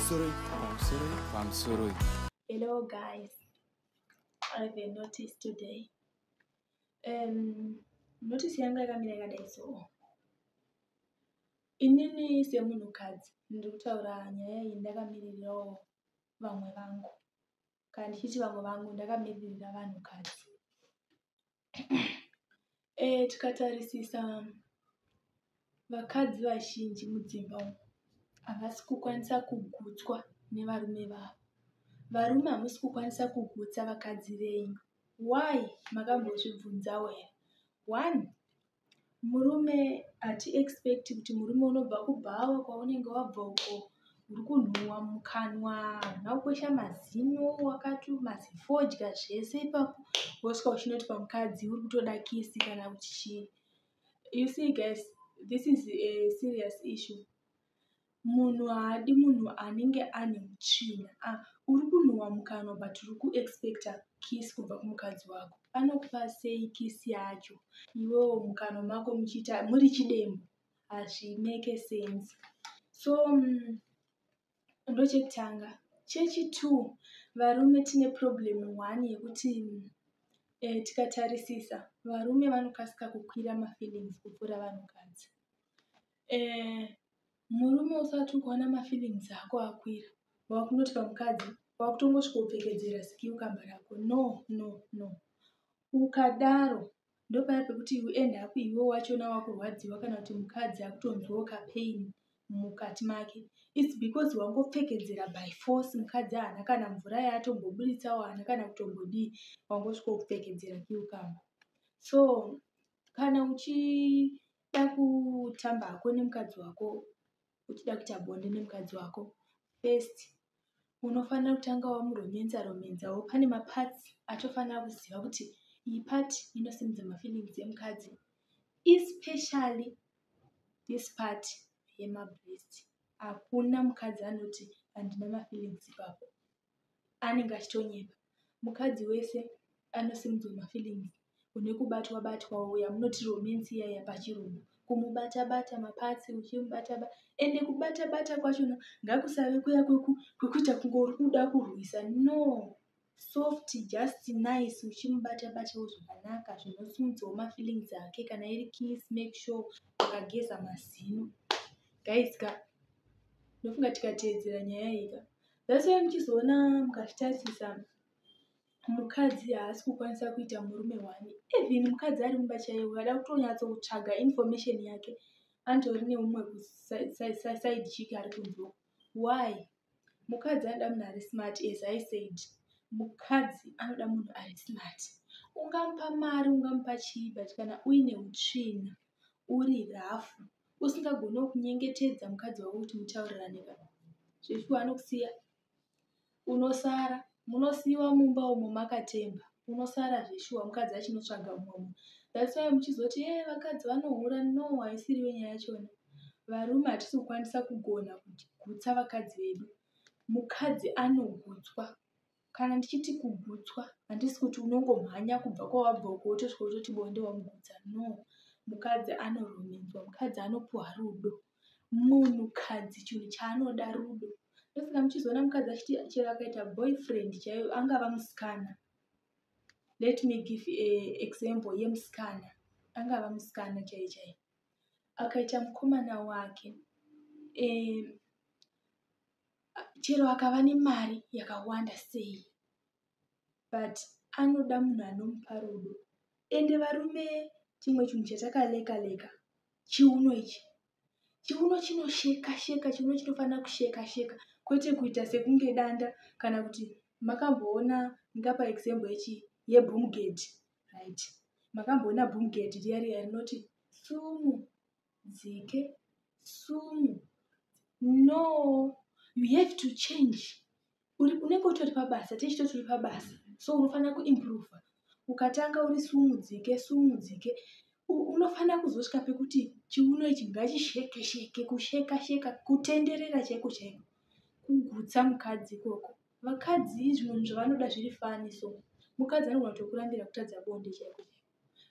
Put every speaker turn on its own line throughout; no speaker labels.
Pamusoroi, pamusoroi, pamusoroi.
Hello guys, I have a notice today. Notice yangu yakamira yakadai so. Inini semunhukadzi ndiri kutaura nyaya iyi ndakamiririrawo vamwe vangu. Kana ndichiti vamwe vangu, ndakamiririra vanhukadzi. Tikatarisisa vakadzi vazhinji mudzimba umu havasi kukwanisa kugutswa nevarume vavo. Varume hamusi kukwanisa kugutsa vakadzi venyu. Why? Makambozvibvunzawo here? One, murume hatiexpect kuti murume unobva kubhawa kwaunenge wabva uko, uri kunhuhwa mukanwa, hauna kukwesha mazino, wakati mazifodya zvese ipapo, wosvika uchinoti pamukadzi uri kutoda kiss kana kuti chii. You see guys, this is a serious issue. Munhu haadi munhu anenge ane utsvina. Uri kunhuhwa mukanwa but uri kuexpecta kiss kubva kumukadzi wako. Anokupa sei kiss yacho iwewo mukanwa mako muchiita muri chidembo? Hazvimake sense. So ndochekutanga. Chechi2, varume tine problem one yekuti tikatarisisa varume vanokasika kukwira mafeelings kupfuura vanhukadzi. Murume usati ukaona mafeelings ako akwira, wakunoti pamukadzi wakutongosvika kupfekedzera zicucumber rako. No, no, no. Ukadaro ndopaya pekuti you end up iwe wachona wakurwadziwa kana kuti mukadzi akutonzwawo kapain mukati make. It's because wangopfekedzera by force. Mukadzi haana kana mvura yaatombobuditsawo, haana kana kutombodii, wangosvika kupfekedzera cucumber. So kana uchida kutamba hako nemukadzi wako, uchida kuita bonde nemukadzi wako, first unofanira kutanga wamuromenza romenzawo. Pane maparts atofanira kuziva kuti iyi part inosimudza mafeelings emukadzi, especially this part yemabreast. Hakuna mukadzi anoti handina mafeelings ipapo, anenge achitonyepa. Mukadzi wese anosimudzwa mafeelings une kubatwa batwawo yamunoti romance iyaya pachirungu, kumubata bata maparts, uchimubata. Ende kubata bata kwachona ngakusave kuya kwekuita kunge uri kuda kurwisa. No, soft, just nice, uchimubata batawo zvakanaka zvinosimudzawo mafeelings ake. Kana iri kiss, make sure wakageza mazino. Guys ka, ndofunga tikateedzera nyaya iyi ka, that's why muchizoona mukazvitarisisa mukadzi haasi kukwanisa kuita murume one. Even mukadzi ari mumba chaiwo, ukada kutonyatsokutsvaga information yake, anotori neumwe side chick ari kunzwa. Why? Mukadzi anoda munhu ari smart. As I said, mukadzi anoda munhu ari smart. Ungamupa mari, ungamupa chii, but kana uine utsvina, uri rafu, usingagoniwo kunyengetedza mukadzi wako kuti mutaurirane ka, zveshuwa anokusiya. Unosara, munosiyiwa mumba umo makatemba. Unosara zveshuwa, mukadzi achinotsvaga mumwe munhu. That's why muchizoti e vakadzi vanohura. No, haisiriyo nyaya yachona. Varume hatisi kukwanisa kugona kugutsa vakadzi vedu. Mukadzi anogutswa. Kana ndichiti kugutswa, handisi kuti unongomhanya kubva kwawabva uko wotosvika wototi bonde, wamugutsa. No, mukadzi anoromenzwa, mukadzi anopiwa rudo. Munhukadzi chinhu chaanoda rudo. Ndosaka muchizoona mukadzi achiti chero akaita boyfriend chaiyo, angava musikana, let me give a example yemusikana, angava musikana chaiyo chaiyo, akaita mukomana wake, chero akava nemari yakawanda sei, but anoda munhu anomupa rudo. Ende varume, chimwe chinhu chatakaleka leka chiuno ichi. Chiuno chinosheka sheka, chiuno chinofanira kusheka sheka, kwete kuita sekunge danda. Kana kuti makamboona, ndingapa example yechi yeboom gate, right? Makamboona boom gate riya riya rinoti sumu dzike sumu? No, you have to change. Unenge utori pabasa, tichitoti uri pabasa, so unofanira kuimprova. Ukatanga uri sumudzike sumudzike, unofanira kuzosvika pekuti chiuno ichi ngachisheke sheke, kusheka sheka, kutenderera chaiko chaiko, kugutsa mukadzi ikoko. Vakadzi zvimwe zvavanoda zviri funny. So mukadzi anogona kutokurambira kutadza bonde chaiko chaiko.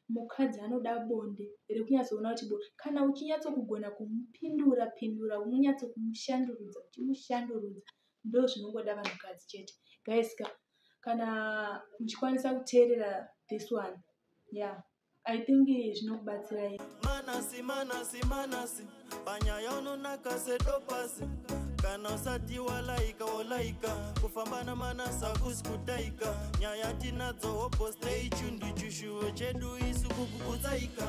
Mukadzi anoda bonde rekunyatsoona kuti kana uchinyatsokugona kumupindura pindura, unonyatsokumushandurudza, uchimushandurudza. Ndo zvinongoda vanhukadzi chete. Guys ka, kana muchikwanisa kuteerera this one, yeah, I think zvinokubatsirai.
Manasi, manasi, manasi, panyaya unonaka sedopasi. Kana usati walaika, wolaika. Kufamba namanasi hakusi kutaika. Nyaya tinadzo hopo, stay tuned. Chishuwo chedu isu kukukutsaika.